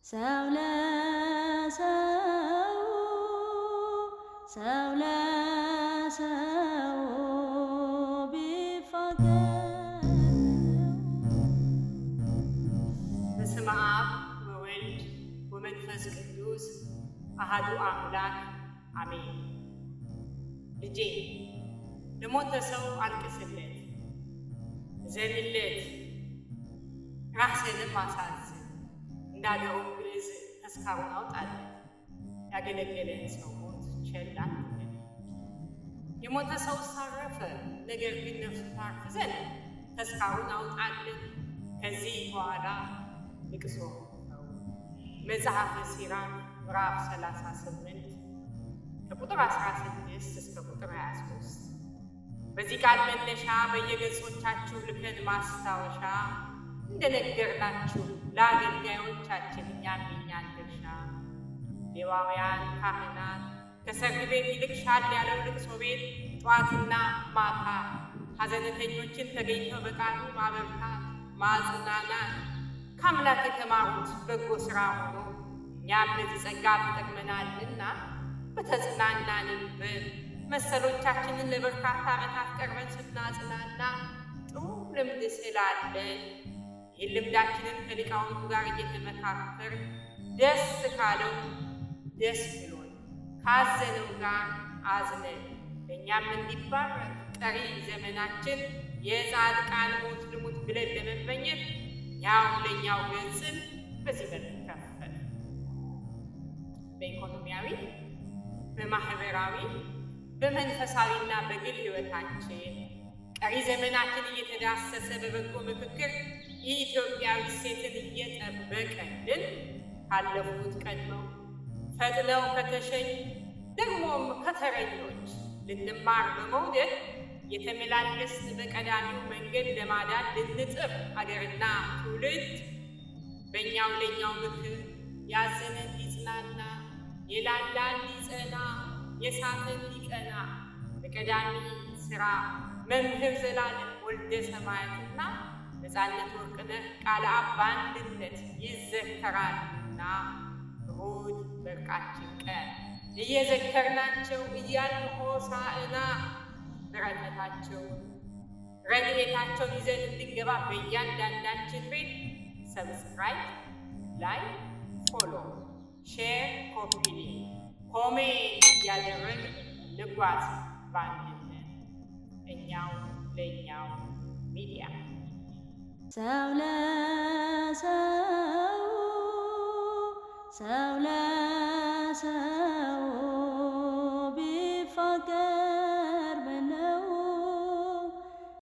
ሰው ለሰው ሰው ለሰው ቢፋቀር። በስመ አብ ወወልድ ወመንፈስ ቅዱስ አሐዱ አምላክ አሜን። ልጄ፣ ለሞተ ሰው አልቅስለት፣ እዘንለት፣ ራስህንም አሳዝን። እንደ አገሩ ግዕዝ ተስካሩን አውጣለት። ያገለገለን ሰው ሞት ቸል አትበል። የሞተ ሰው ሳረፈ፣ ነገር ግን ነፍሱ ታርፍ ዘንድ ተስካሩን አውጣለት። ከዚህ በኋላ ልቅሶ ተው። መጽሐፈ ሲራክ ምዕራፍ 38 ከቁጥር 16 እስከ ቁጥር 23። በዚህ ቃል መነሻ በየገጾቻችሁ ልከን ማስታወሻ እንደነገርናችሁ ለአገልጋዮቻችን እኛም የኛን ድርሻ ሌዋውያን ካህናት ከሰርግ ቤት ይልቅ ሻል ያለው ልቅሶ ቤት ጠዋትና ማታ ሐዘንተኞችን ተገኝተው በቃሉ ማበርታት ማጽናናት ከአምላክ የተማሩት በጎ ሥራ ሆኖ እኛም በዚህ ጸጋ ተጠቅመናልና በተጽናናንበት መሰሎቻችንን ለበርካታ ዓመታት ቀርበን ስናጽናና ጥሩ ልምድ ስላለን ይህን ልምዳችንን ከሊቃውንቱ ጋር እየተመካከርን ደስ ካለው ደስ ብሎን ካዘነው ጋር አዝነን ለእኛም እንዲባረክ ቀሪ ዘመናችን የጻድቃን ሞት ልሙት ብለን ለመመኘት ያው ለእኛው ገጽን በዚህ መልክ ከፈል በኢኮኖሚያዊ፣ በማህበራዊ፣ በመንፈሳዊና በግል ሕይወታችን ቀሪ ዘመናችን እየተዳሰሰ በበጎ ምክክር የኢትዮጵያዊ ሴትን እየጠበቀልን ካለፉት ቀድመው ፈጥነው ከተሸኙ ደግሞም ከተረኞች ልንማር በመውደድ የተመላለስን በቀዳሚው መንገድ ለማዳን ልንጥር አገርና ትውልድ በእኛው ለእኛው ምክር ያዘነ እንዲጽናና፣ የላላ እንዲጸና፣ የሳተ እንዲቀና በቀዳሚ ስራ መምህር ዘላለም ወልደ ሰማያትና ነፃነት ወርቅነህ ቃለ አብ በአንድነት ይዘከራልና እሁድ በርቃችን ቀን እየዘከርናቸው እያልን ሆሳዕና በረከታቸውን ረድኤታቸውን ይዘን እንድንገባ በእያንዳንዳችን ቤት subscribe፣ like፣ follow፣ share፣ copy link፣ comment እያደረግን እንጓዝ በአንድነት። እኛው ለእኛው ሚዲያ። ሰው ለሰው ሰው ለሰው